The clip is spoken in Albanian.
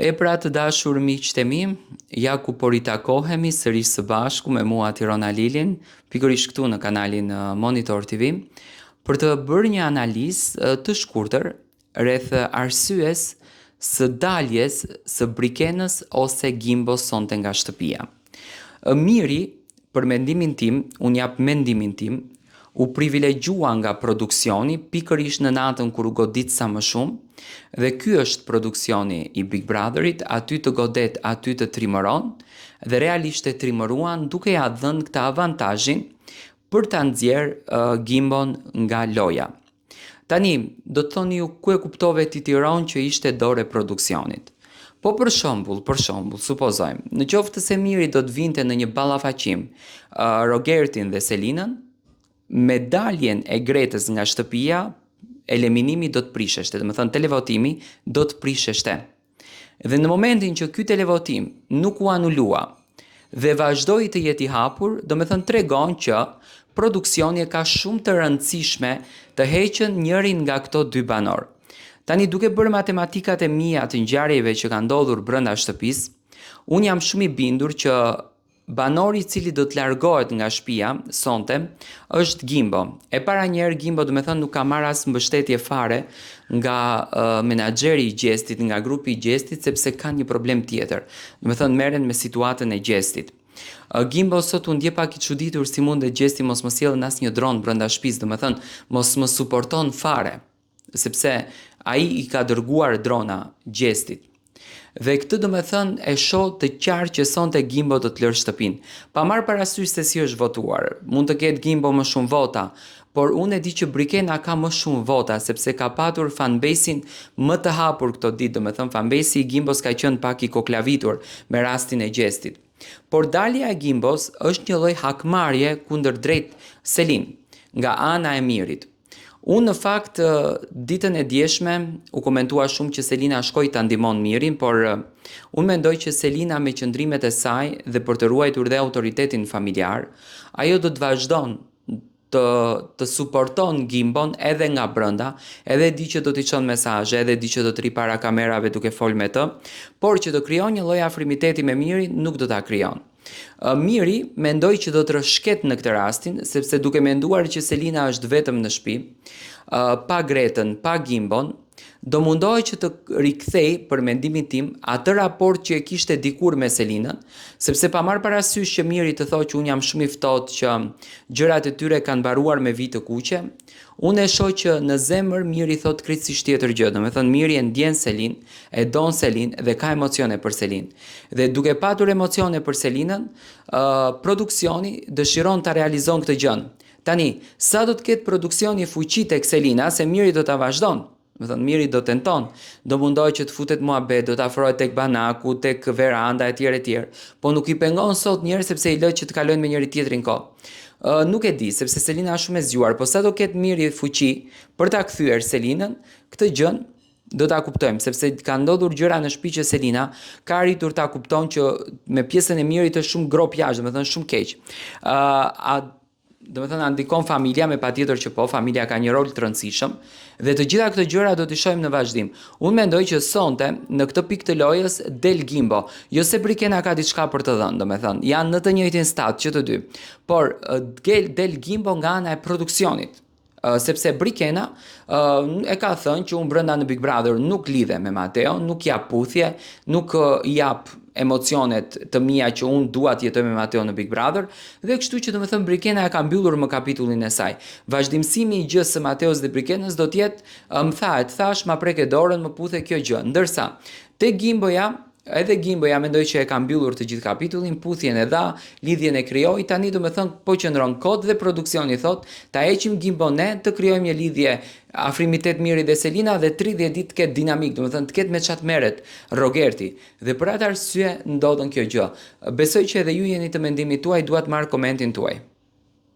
E pra të dashur miqtë e mi, ja ku po ritakohemi sërish së bashku me mua Tiron Alilin, pikërisht këtu në kanalin eh, Monitor TV, për të bërë një analizë eh, të shkurtër rreth arsyes së daljes së Brikenës ose Gimbos sonte nga shtëpia. Eh, Miri, për mendimin tim, unë jap mendimin tim, u privilegjua nga produksioni pikërisht në natën kur u godit sa më shumë, dhe ky është produksioni i Big Brotherit, aty të godet, aty të trimëron, dhe realisht e trimëruan duke ia dhënë këtë avantazhin për ta nxjerrë uh, Gimbon nga loja. Tani, do të thoni ju ku e kuptove ti Tiron që ishte dorë e produksionit. Po për shembull, për shembull, supozojmë, në qoftë se Miri do të vinte në një ballafaqim uh, Rogertin dhe Selinën, me daljen e Gretës nga shtëpia, eliminimi do të prisheshte, domethënë televotimi do të prisheshte. Dhe në momentin që ky televotim nuk u anulua dhe vazhdoi të jetë i hapur, domethënë tregon që produksioni e ka shumë të rëndësishme të heqën njërin nga këto dy banorë. Tani duke bërë matematikat e mia të ngjarjeve që kanë ndodhur brenda shtëpisë, unë jam shumë i bindur që Banori i cili do të largohet nga shpia sonte është Gimbo. E para njëherë Gimbo domethënë nuk ka marrë as mbështetje fare nga uh, menaxheri i Gjestit, nga grupi i Gjestit sepse ka një problem tjetër. Domethënë merren me situatën e Gjestit. Uh, Gimbo sot u ndje pak i çuditur si mundet Gjesti mos më sjellën asnjë dron brenda shtëpisë, domethënë mos më suporton fare. sepse ai i ka dërguar drona Gjestit. Dhe këtë domethënë e shoh të qartë që sonte Gimbo do të lërë shtëpinë. Pa marrë parasysh se si është votuar, mund të ketë Gimbo më shumë vota, por unë e di që Brikena ka më shumë vota, sepse ka patur fanbase-in më të hapur këto ditë, domethënë fanbase-i i Gimbos ka qenë pak i koklavitur me rastin e Gjestit. Por dalja e Gimbos është një lloj hakmarrje kundërdrejt Selinë, nga ana e Mirit. Unë në fakt ditën e djeshme u komentua shumë që Selina shkoi ta ndihmon Mirin, por unë mendoj që Selina me qëndrimet e saj dhe për të ruajtur dhe autoritetin familjar, ajo do të vazhdon të të suporton Gimbon edhe nga brenda, edhe di që do t'i çon mesazhe, edhe di që do të rri para kamerave duke fol me të, por që të krijon një lloj afrimiteti me Mirin nuk do ta krijon. Miri mendoj që do të rrëshket në këtë rastin, sepse duke menduar që Selina është vetëm në shtëpi, pa Gretën, pa Gimbon, do mundohet që të rikthej për mendimin tim atë raport që e kishte dikur me Selinën, sepse pa marrë parasysh që Miri të thotë që unë jam shumë i ftohtë që gjërat e tyre kanë mbaruar me vijë të kuqe, Unë e shoh që në zemër Miri thotë krejtësisht tjetër gjë, domethënë Miri e ndjen Selinë, e don Selinë dhe ka emocione për Selinë. Dhe duke patur emocione për Selinën, ë produksioni dëshiron ta realizon këtë gjënë. Tani, sa do të ketë produksioni fuqi tek Selina, se Miri do ta vazhdon. Domethënë Miri do tenton, do mundohet që të futet muhabet, do të afrohet tek banaku, tek veranda etj etj. Po nuk i pengon sot njeri sepse i lë që të kalojnë me njëri tjetrin kohë. Uh, nuk e di, sepse Selina është shumë e zgjuar, po sa do ketë Miri fuqi për ta kthyer Selinën, këtë gjën do ta kuptojmë, sepse ka ndodhur gjëra në shtëpi që Selina ka arritur ta kupton që me pjesën e Mirit është shumë gropë jashtë, domethënë shumë keq. Ë uh, a Domethënë a ndikon familja me patjetër që po, familja ka një rol të rëndësishëm dhe të gjitha këto gjëra do t'i shohim në vazhdim. Unë mendoj që sonte në këtë pikë të lojës del Gimbo, jo se Brikena ka diçka për të dhënë, domethënë janë në të njëjtin stad që të dy, por del Gimbo nga ana e produksionit. Sepse Brikena e ka thënë që unë brenda në Big Brother nuk lidhem me Mateo, nuk jap puthje, nuk jap emocionet të mia që unë dua të jetoj me Mateo në Big Brother dhe kështu që domethënë Brikena e ka mbyllur më kapitullin e saj. Vazhdimësimi i gjësë së Mateos dhe Brikenës do të jetë më tha e të thash, ma preke dorën, më puthe kjo gjë. Ndërsa te Gimboja Edhe Gimboja mendoj që e ka mbyllur të gjithë kapitullin, puthjen e dha, lidhjen e krijoi, tani domethënë po qëndron kot dhe produksioni thotë, ta heqim Gimbon ne, të krijojmë një lidhje afrimitet Miri dhe Selina dhe 30 ditë të ketë dinamikë, domethënë të ketë me ça të merret Rogerti. Dhe për atë arsye ndodhën kjo gjë. Besoj që edhe ju jeni të mendimit tuaj, dua të marr komentin tuaj.